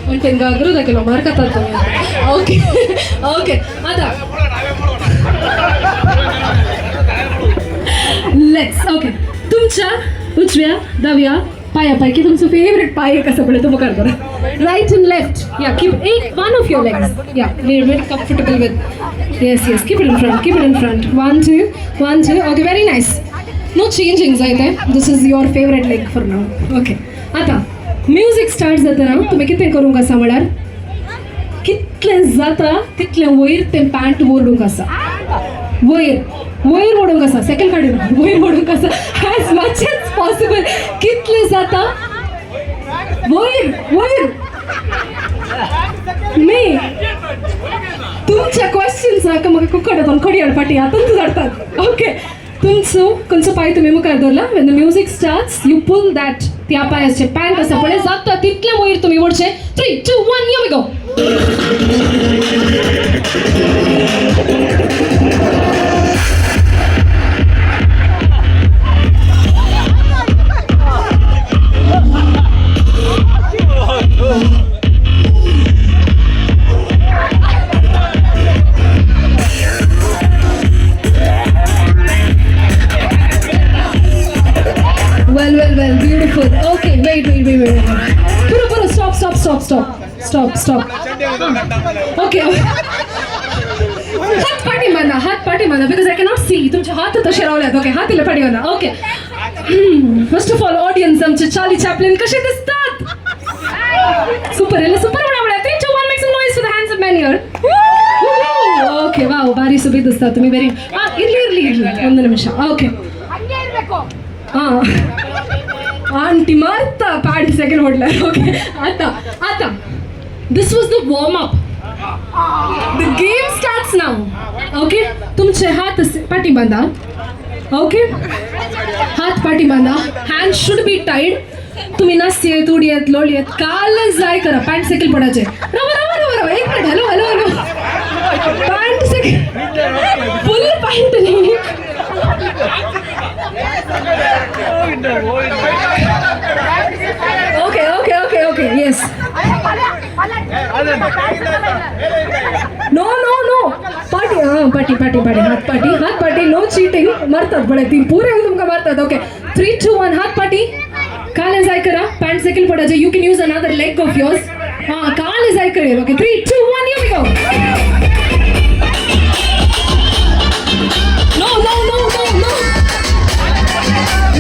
पण घागरू दाखयलो, मार खातात तुमी. ओके ओके, आतां let's, okay, तुमच्या उजव्या दाव्या पाया पैकी तुमचं फेवरेट पाय एक आसा पळय, तो मुखार करा. Right and left, yeah, keep एक one of your legs. Yeah, we very comfortable with. Yes yes, keep it in front, keep it in front. One two, one two. Okay, very nice. No changing जायते. This is your favourite leg for now. Okay, आतां music start जातना तुमी कितें करूंक आसा म्हळ्यार, कितलें जाता तितलें वयर तें पॅन्ट ओडूंक आसा. वयर वयर ओडूंक आसा, सेकंड काडून वयर ओडूंक आसा, एज मच एज पॉसिबल. कितलें जाता वयर वयर. न्ही, तुमच्या क्वेश्चन्साक म्हाका कुकड येता, खडयाळ फाटी आतांच जाडतात. ओके, तुमचो खंयचो पांय तुमी मुखार दवरला. When the music starts, you pull that त्या पांयाचे पॅन्ट आसा पळय, जाता तितलें वयर तुमी ओडचें. 3 2 1, you go. Well, well, well, beautiful. Okay, wait, wait, wait, wait, wait. Puro, puro, stop, stop, stop, stop, stop, stop. Okay. हात पाठी बांधा, हात पाठी बांधा, because I cannot see. तुमचे हात तसे रावल्यात. ओके, हात इल्ले पाठी बांधा. Okay, first of all, audience, आमचे चार्ली चॅपलिन कसे दिसतात? सुपर येले, सुपर म्हणा. 3 2 1, make some noise for the handsome man here. Okay, wow, ಭಾರಿ ಸುಬಿ ದಿಸ್ತಾ तुम्ही. ವೆರಿ, ಹಾಂ, ಇರಲಿ ಇರಲಿ ಇರಲಿ, ಒಂದು ನಿಮಿಷ. ಓಕೆ, ಹಾಂ, ಆಂಟಿ ಮಾರ್ತಾ ಪ್ಯಾಂಟ್ ಸೆಕೆಂಡ್ ಹೊಡ್ಲ. ಓಕೆ, ಆತ ಆತ, this was the warm up. The game starts now. Okay, तुमचे हात पाठी बांधा. ओके, हात पाठी बांधा. Hand should be tied. तुम्ही नासयेत, उडयेत, लोळयेत, काल जाय करा, पॅन्ट सेकल पडायचे. रवा रवा रवा रवा, एक minute. Hello hello hello, pant सेकल, फुल पॅन्ट नाही. Okay okay okay okay, yes. No no no, पाटी, हां, पाटी पाटी पाटी, हात पाटी, हात पाटी. No cheating. मारतात बडे ती पुरे तुमकां मारतात. ओके, 3 2 1, हात पाटी, काल जाय करा, पॅन्ट सेकल पडायचे. You can use another leg of yours. हां, काल जाय करेल. Okay, 3 2 1, you go. No no no no no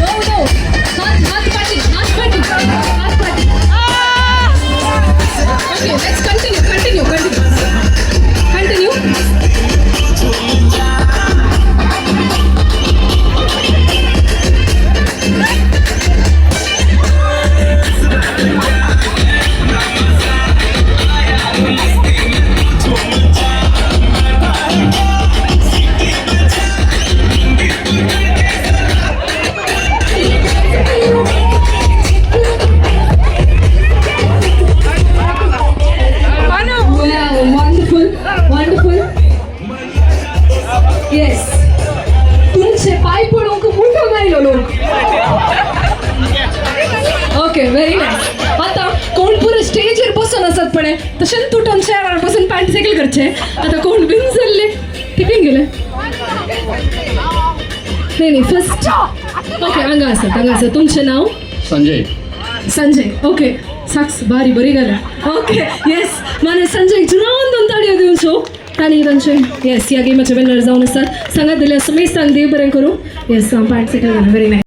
no no, हात हात पाटी, हात पाटी, हात पाटी. Okay, let's continue, continue, continue, continue. Wow, wonderful, wonderful. Yes. तुमचे पाय पळोवंक उठून आयलो लोक. Okay, very nice. आतां कोण पुरो स्टेजीर बसून आसात पळय, तशेंच तुटोन चेअरार बसून पॅन्ट सेकल करचे. आतां कोण बीन जाल्ले तितून गेले. नाही नाही, फर्स्ट. ओके, हांगा आसात, हांगा आसात. तुमचें नांव? संजय. संजय. ओके, साक्स भारी बरी गला. ओके, येस, माने संजय जुनावन दोन ताळयो दिवचो तांणी तांचे. येस, ह्या गेमाचे विनर जावन आसात. सांगात दिल्या सुमेश, सांग, देव बरें करूं. येस, पॅन्ट सेकल. Very nice.